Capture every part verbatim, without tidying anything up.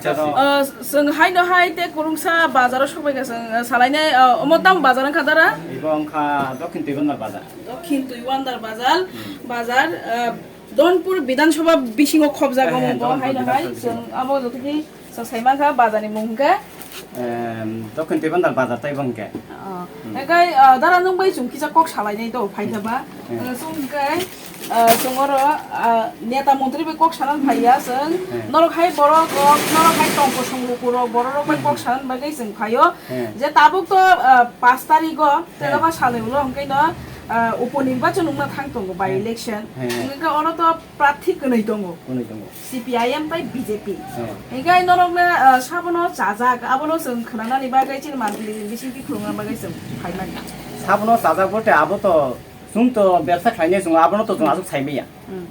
Ah, chwng haino hai tei kwrwngsa bazaro sokbaikha chwng, ah, salainai, ah, omo tamo bazar wngkha dara? Ibo wngkha Dokhin Twiwandar bazar. Dokhin Twiwandar bazar, bazar, ah, Donpur Bidhan Sabha bisingo khobjago omo bo haino hai chwng abo jotoki chwng saimankha bazarni mung hwnkhe. Em, Dokhin Twiwandar bazar tei bo hwnkhe. Oh. Hwnkhe, ah, dara nwng bai chwng kisa kok salainai to phaikha ba. Hmm. Ah, chwng hwnkhe, ah, chwng oro, ah, neta montri bai kok sanani phaiya chwng. Hmm. Norok hai borok rok, norok hai tongkosong lukurok, bororok bai kok sanani bagwi chwng phaio. Hmm. Je tabuk to, ah, pash tarigo, tei hmm, nokha salni ulo hwnkhe no, ah, upo nirbachon wngna thang tongo by election. Hmm. Hwnkhe oro to prarthi kwnwi tongo. Kwnwi tongo. C P I M tei B J P. Hmm. Hwnkhe norokno, ah, sabono chajak, abono chwng khwnanani bagwi chini mantri bisingtwi khulumna bagwi chwng phaimani. Sabono chajak bote abo to chwng to bebsa khlainai chwng abono to chwng aswk saimanya. Hmm.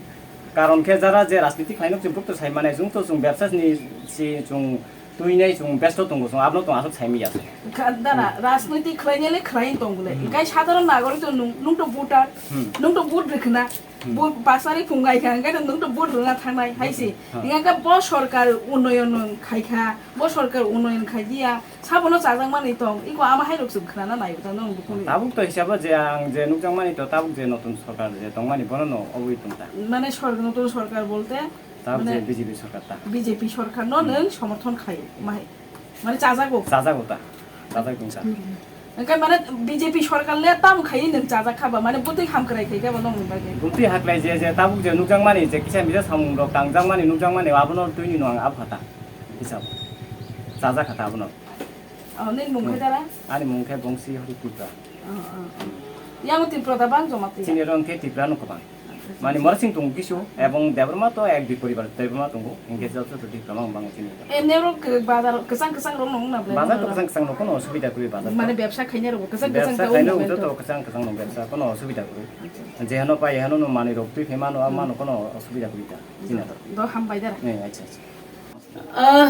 Karon khe jara je rajniti khlainok chwng bwk to saimane chwng to chwng bebsa ni si chwng twinai chwng besto tongo chwng abono to aswk saimanya. Kha-, dara, hmm, rajniti khlainai le khlai tong bole. Hmm. Hwnkhe sadharon nagorik to nung, nung to voter, hmm, nung to vote rwkhwna. Hmm. Bo pasari phungai kha, hwnkhe nwng to vote rwna thangnai, hai se. Hmm. Hwnkhe bo sorkar unnoyon khai kha, bo sorkar unnoyon khai diya, sabono chajakmani tong, iko ama hai rok chwng khwnana nai, ta nwng bukhuni. Tabuk to hisabo je ang je nukjakmani to, tabuk je notun sorkar je tongmani, bono no obwi tong ta. Mane sor-, notun sorkar bolte? Tabuk mane je B J P sorkar ta. B J P sorkar no nwng somorthon khai, ma hai? Mane chajago? Chajago ta. Chajak tong ta. Hwnkhe mane B J P sorkar le tamo khai nwng chajak kha ba, mane bwtwi hamkrai khai kha ba nokni bagwi? Bwtwi haklai je, je tabuk je nukjakmani, je kisa misa samung rok tangjakmani, nukjakmani, abono twini no ang abha ta. Hisab. Chajak kha ta abono. Oh, nini mung khe dara? Ani mung khe Bongsi Hari Tripura. Oh, oh, oh. Yang Tripura da bang joma twi? Chini rong khe Tripura no kwbang. Mani Morasing tongo kisu, ebong Debbarma to ek dui poribar Debbarma tongo, hingke joto joto Tiprama wng bango chini. Emne oro ke-, bazar kesang kesang rok nong na ble? Bazar to kesang kesang no kono osubida kwrwi bazar to. Mane bebsa khaina rok kesang kesang bebsa ta khaina wng joto kesang kesang no bebsa kono osubida kwrwi. Acha. Jehano pai hano no manwi rok twi phai mano, a mano kono osubida kwrwi ta. Chini to. Do hambai dara. Eh, acha, acha. Ah,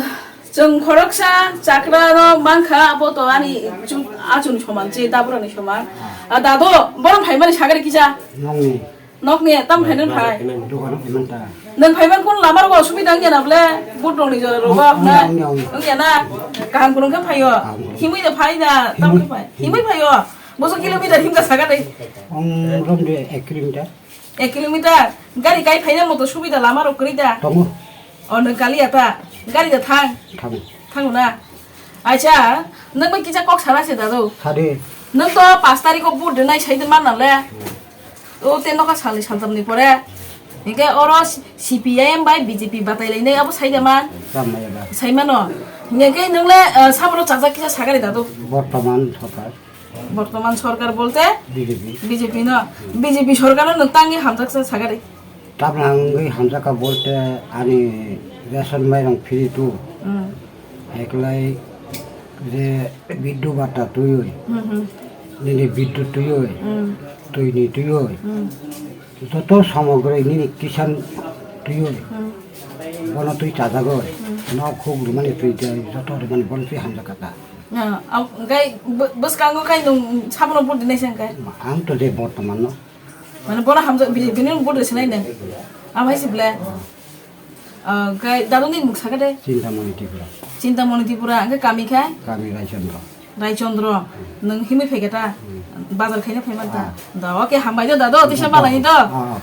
chwng khoroksa chakra no mankha, abo to ani chu-, achuni soman, che daburani soman. Ah, dado, borom phaimani sagari kisa. Nokni. Nokni, tam phainan phai. Dogano phaiman ta. Nang phaiman kun lamar go osubida wngya na ble, but rokni jora rogo apna. Wngya, wngya, wngya. Wngya na, kaham kurung khe phaio. Kaham kurung. Himui da phai da, tam khe phai. Himui. Himui phaio. Boso kilometer himka sagari. Ong rom de ek kilometer. Ek kilometer gari kai phaina moto subida lama rok kwrwi da? Tongo. O, nwng kaliya ta? Gari da thang? Thango. Thango na? Acha, nwng bai kisa kok sana se dado. Sadi. Nwng to pash tarikh o vote rwnai sai de man na le. Hmm. O te nokha salni saltam ni pore. Hingke oro C P I M bai B J P batai lainai abo sai de man. Tamo ya ba. Sai mano. Hingke nwng le, eh, sabro chajak kisa sagari dado. Bortoman sokar. Bortoman sorkar bolte? B J P. B J P no? B J P sorkar no nwng tangwi hamjaksa sagari? Tabla wngwi hamjakha bolte ani ration mairang free tu. Hmm. Eklai je biddu bata twiwi. Hmm, hmm. Nini biddu twiwi. Hmm. Twini twiwi. Hmm. Joto samagri nini kisan twiwi. Hmm. Bono twi chajagwi. Hmm. Nok huk rwmani twi de joto rwmani bono twi hamjakha ta. Ah, am-, hwnkhe bw-, bwskango khai nwng sabono vote dinai se hwnkhe? Ang to je bortoman no. Mane bono hamjak, bini, bini vote rwsinai nwng. Amhai se ble. Ah, hwnkhe dadoni mung sakha de? Chintamoni Tripura. Chintamoni Tripura, hwnkhe kami khai? Kami Raichandra. Raichandra. Nwng himwi phaikha ta? Hmm. Bazar khaina phaiman ta? Ah. Da, okay, hambai do dado, tisa malai do. Ah, ah.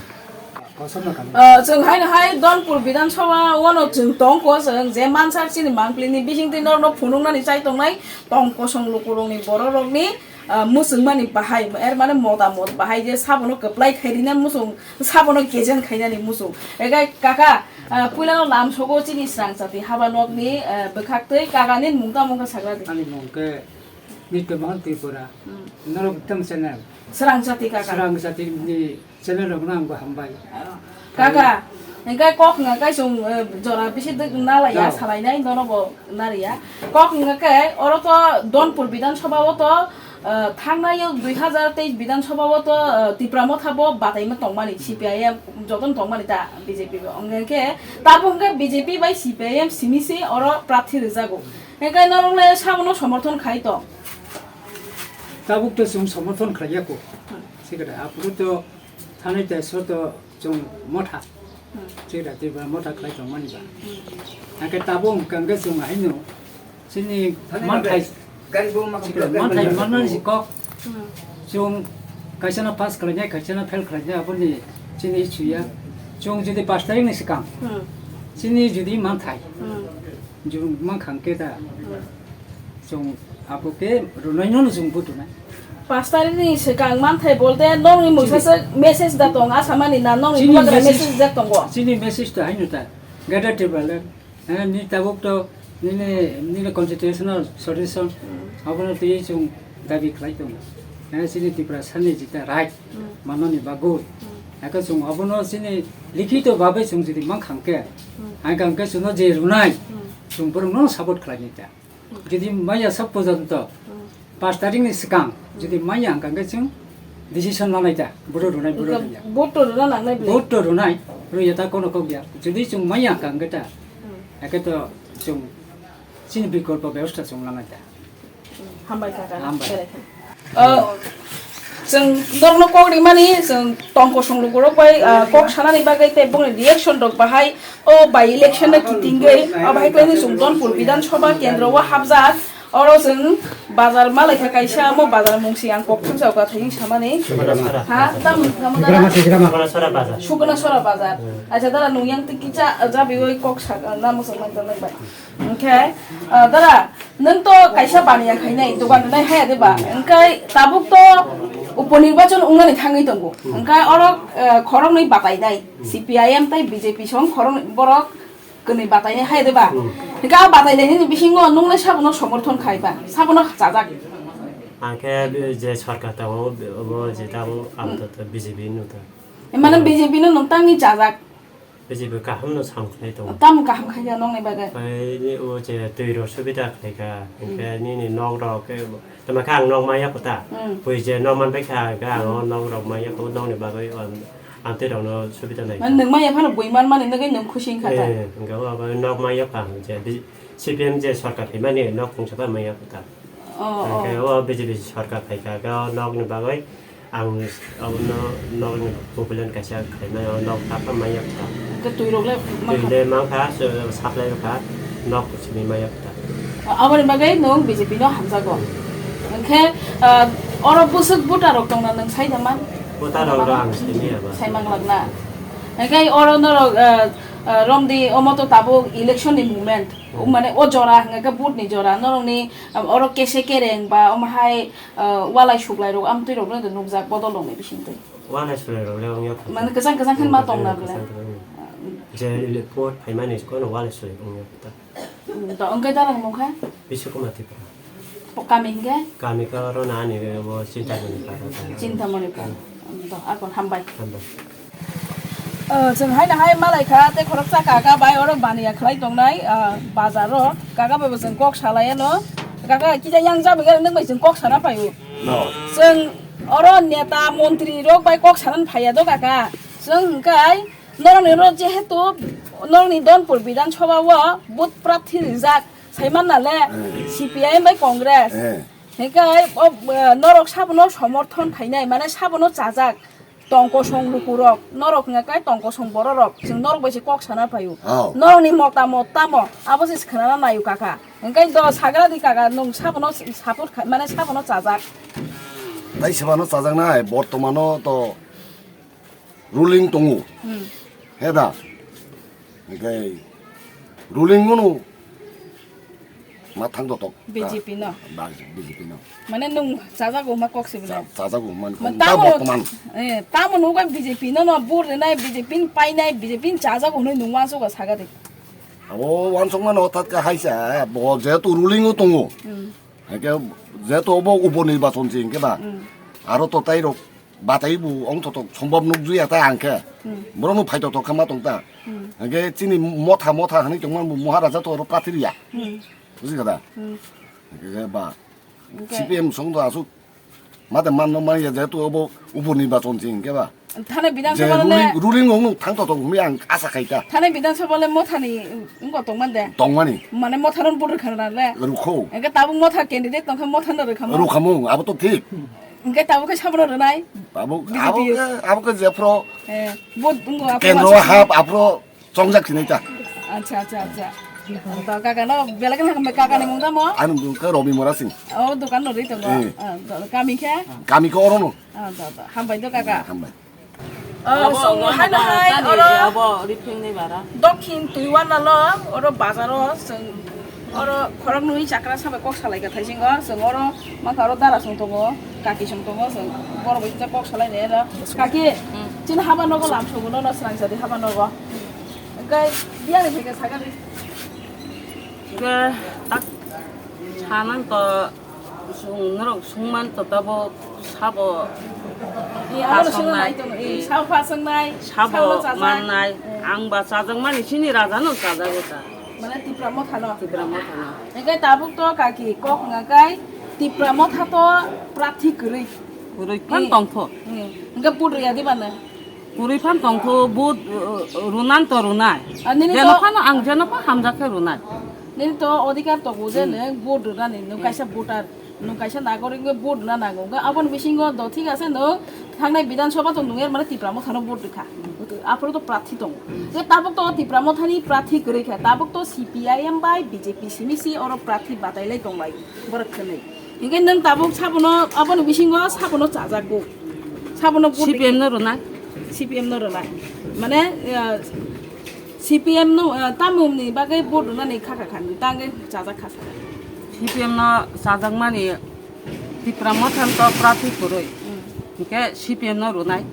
Ah, chwng haino hai Donpur Bidhan Sabha wano chwng tongkho, chwng je mansak chini mangpili ni bisingtwi norokno phunuknani chai tongnai tong kosong lukurokni bororokni, ah, muchungmani bahai, er mane motamot bahai je sabono kwplai khai rina muchung, sabono gejen khainani muchung. Ekai kaka, ah, puilano lamsogo chini srangchati haba nokni, ah, bwkhaktwi kakani mung tamo wngkha sagra di. Ani mung khe Nitya Mohan Tripura. Hmm. Norok tamo channel. Srangchati kaka. Srangchati ni Channel rokno ang bo hambai. Kaka, hingke kok hwnka khe chwng, eh, jora bisi dwk nalaiya, salainai nono bo nariya. Kok hwnka khe oro to Donpur Bidhan Sabha o to, eh, thangnai o dui hazar teis Bidhan Sabha o to, eh, Tipra Motha bo bataima tongmani, C P I M jotono tongmani ta B J P bo. Hingke tabuk hingke B J P bai C P I M simi se oro prarthi rwjago. Hingke norok le sabono somorthon khai tong. Tabuk to chwng somorthon khlaiya ko. Sikada, aphuru to Thani tai soto chwng motha. Chwra Tripura motha khlai tongmani ba. Hake tabuk hwnkha hwnkhe chwng haino chini manthai, manthai manmani si kok. Chwng kaisano pass khlainai, kaisano fail khlainai, aboni chini issue ya. Chwng jodi pash tarikni swkang chini jodi manthai, chwng mankha hwnkhe da. Chwng abo khe rwnaino chwng buthunai. Pash tarikni swkang manthai bolte nokni mungsa se message da tong, asamani na nokni bubagra message da tongo. Chini message to haino ta. Greater Tipraland, eh, ni tabuk to nini, nini constitutional solution, abono twi chwng dabi khlai tongo. Eh, chini Tiprasani jeta right, manani bagwi. Aka chwng abono chini likhito babe chwng jodi mankha hwnkhe, hwnkha hwnkhe chwngno je rwnai, chwng borokno support khlainai ta. Jodi maya sak porjonto, pash tarikni swkang, jodi maya hwnkha hwnkhe chwng decision lanai ta, boro rwnai, boro rwya. Vote to rwna nangnai bwle. Vote to rwnai, rwya ta kono kok ya. Jodi chwng maya hwnkha hwnkhe ta, hake to chwng chini bikolpo bebosta chwng lanai ta. Hambai kaka. Hambai. Belai khe. O, chwng norokno kok rimani, chwng tongkosong lukurok bai, ah, kok sanani bagwi tei bongni reaction rok bahai o by election no kitingwi, o bahai khlainwi chwng Donpur Bidhan Sabha kendro o hapjak. Oro chwng bazar malaikha kaisa, omo bazar mung si ang kok thumsa o kathai samani. Ha, tam, tam da? Sukunasora bazar. Sukunasora bazar. Acha dara nung yang tiki cha, jabi oi kok sa, namo sa man tongnai bai. Hwnkhe, ah, dara, nwng to kaisa baniya khainai, dogan rwnai haya de ba? Hwnkhe tabuk to upo nirbachon wngnani thangwi tongo. Hwnkhe oro, eh, khoroknwi batainai, C P I M tei B J P song khoroknwi borok kwnwi batainai haya de ba? Hwnkhe a batainaini bisingo nwng le sabono somorthon khai ba, sabono chajak? Ang khe je sorkar tongo, obo je tabuk ang to B J P no ta. Mane B J P no nwng tangwi chajak? B J P kaham no sam khlai tongo. Tamo kaham khai ya nokni bagwi? Pai ni o je twi rok subida khlai kha, hwnkhe nini nok rok khe, tamo khe ang nok maya kota. Bui je nok man bai kha, hwnkhe ang o nok rok maya kho, nokni bagwi ang, ang twi rok no subida nai kha. Mane nwng maya phano bui man mani nogwi nwng khusi wngkha ta? Eh, hwnkhe o abo nok maya kha, je bi-, C P M je sorkar phaimani nok khungsa bai maya kota. Oh, oh. Hwnkhe o B J P sorkar phaikha, hwnkhe o nokni bagwi ang abono nokni population kaisa khaimani, o nok tapha maya kha. Hwnkhe twi rok le mankha? Twi le mankha, supply rokha, nok simi maya kha. Aboni bagwi nwng B J P no hamjago. Hwnkhe, ah, oro bwswk voter rok tongna nwng sai da man? Voter rok ang simi ya ba. Sai manglak na. Hwnkhe oro norok, ah, ah, romdi omo to tabuk election ni moment. Mane o jora hwnkhe vote ni jora, norokni, um, oro kese kereng ba omo hai, uh, walai suklai rok amtwi rok no nukjak bodol rok ni bisingtwi. Walai suklai rok le wngya kho. Mane kwchang kwchang khe ma tong na bwle. Kwchang kwchang. Je le vote phaimani kono walai suklai wngya kho ta. Hmm, to wngkhe dara mung kha? Biswakuma Tripura. O kami hwnkhe? Kami khe oro na ani bo Chintamoni para ta. Chintamoni para. To, akon hambai. Hambai. O, chwng haino hai malai kha, tei khoroksa kaka bai oro baniya khlai tongnai, ah, bazar o. Kaka bai bo chwng kok salai ano. Kaka kisa yang jabwi gana nwng bai chwng kok sana phai o. No. Chwng oro neta montri rok bai kok sana phai ya do kaka. Chwng hwnkhe norokni oro jehetu norokni Donpur Bidhan Sabha o vote prarthi rijak. Saiman na le, eh, C P I M bai Congress. Eh. Hingke o, eh, norok sabono somorthon khainai, mane sabono chajak tongkosong lukurok, norok hingke tongkosong bororok, chwng norok bai se kok sana phaio. Oh. Norokni motamot tamo, abo se khwnana naio kaka. Hingke do sagra di kaka, nwng sabono support khai, mane sabono chajak. Tai sebano chajaknai, bortomano to ruling tongo. Hmm. He da? Hingke ruling ono ma thang dotok. B J P no? Ba, B J P no. Mane nwng chajago ma kok se bwle? Cha-, chajago man. Man kok tamo, da bortoman. Eh, tamo nugo B J P no, no, bur renai, B J P ni painai, B J P ni chajago hinui nwng uansuk o saga de. Abo uansuk mano thatkha haisa, bo jehetu ruling o tongo. Hmm. Hingke jehetu obo upo nirbachon se hingke ba. Hmm. Aro to tai rok batai bo ong thothok sombhob nukjaya ta ang khe. Hmm. Borok no phai thothok khe ma tong ta. Hmm. Hingke chini motha motha hinui tongma bo Maharaja to oro prathi riya. Hmm. Buji kha da? Hmm. Hingke ba hingke C P M song do asuk mate man no man ya jehetu obo upo nirbachon se hingke ba. Thane Bidhan Sabha le ruling, ruling ong thang thothok hinui ang asa khai ta. Thane Bidhan Sabha le mothani wngkha tongman de? Tongmani. Mane motha no bur kha na le? Rukho. Hingke tabuk motha candidate tongkha motha no rwkha mo? Rwkha mo, abo to thik. Hingke tabuk khe sabono rwnai? Abo, B J P. Abo ke, abo ke jephro Eh, vote wngkha aphro kendro wansukha. Hap aphro chongjak sinai ta. Acha, acha, acha. To kaka no belai kheno hambai, kaka ni mung tamo? Ani mung khe Robi Mora Singh. Oh, dokan no ri tongo. Eh. Ah, to kami khe? Kami khe orono. Ah, to, to. Hambai to kaka. Hambai. Oh, abo, song abo, hai na hai, tani, oro. Abo ripeng ni bara. Dokhin Twiwanda lo, oro bazar o, song Oro khorok nwi chakra sabai kok salai ka thaisingo, chwng oro mankha oro dara song tongo, kaki song tongo, chwng borok bai kisa kok salai nai oro. Kaki, chini haba nogo lam sobo nono srang sadi haba nogo. Hwnkhe biyani theke sakani. Hwnkhe tak sanang to chwng norok sungman to tabo sabo. Ni abo no sungna nai tongo, eh, sabo phasang nai, sabo sabo chajak. Mannai, eh. Ang ba chajak mani chini raja no chajago ta. Mane Tipra Motha no. Tipra Motha no. Hingke tabuk to kaki kok hwnga kai Tipra Motha to prathi kwrwi. Kwrwi phan tongtho. Hmm. Hingke pud rwya di bana. Kwrwi phan tongtho, vote, uh, runan to runai. Ah, nini jeno to phano ang jeno pha hamjak khe runai. Nini to odhikar to buje ne vote rwnani, nwng kaisa voter. Nwng kaisa nagorik wngwi vote rwna nango. Hwnkhe aboni bisingo do thik ase nwng thangnai Bidhan Sabha to nwng er mane Tipra Motha no vote rwkha. Aphuru to prathi tongo. Hwnkhe tabuk to Tipra Motha ni prathi kwrwi kha. Tabuk to C P I M bai B J P simi si oro prathi batai lai tong lai borok khwnwi. Hwnkhe nwng tabuk sabono aboni bisingo sabono chajakgo. Sabono vote C P M no rwnai. C P M no rwnai. Mane, ah, C P M no, ah, tamungni bagwi vote rwnani kha kha kha, tangwi chajak kha sa. C P M no chajakmani Tipra Motha to prathi kwrwi. Hmm. Hingke C P M no rwnai.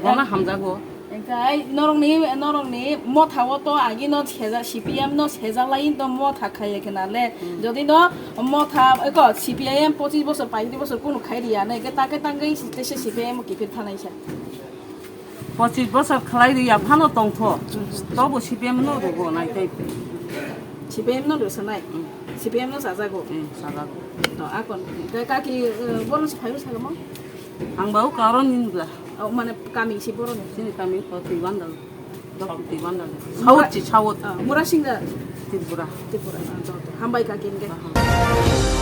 Bono hamjago. Hingke ai norokni, norokni Motha o to agi no seja, C P M no seja lai to Motha khaiye kena le. Hmm. Jodi no Motha, eko C P I M pochis bosor, paitris bosor kunu khai riya ne, hingke take tangwi se C P I M o kiphil thanai sa. Pochis bosor khlai ri ya phano tongtho. Tobo C P M no rwgo nai tei. C P M no rwsanai. Mm. C P M no sajago. Mm, sajago. To akon. Kaki, eh, bono se phaibo sagamo? Ang ba o karon ni bla. O mane kami si bono. Sini kami ko Twiwanda. Dok Twiwanda. Saut si saut. Ah, Murasingda. Tripura. Tripura. Ah, to, to. Hambai kaki hingke. Aha.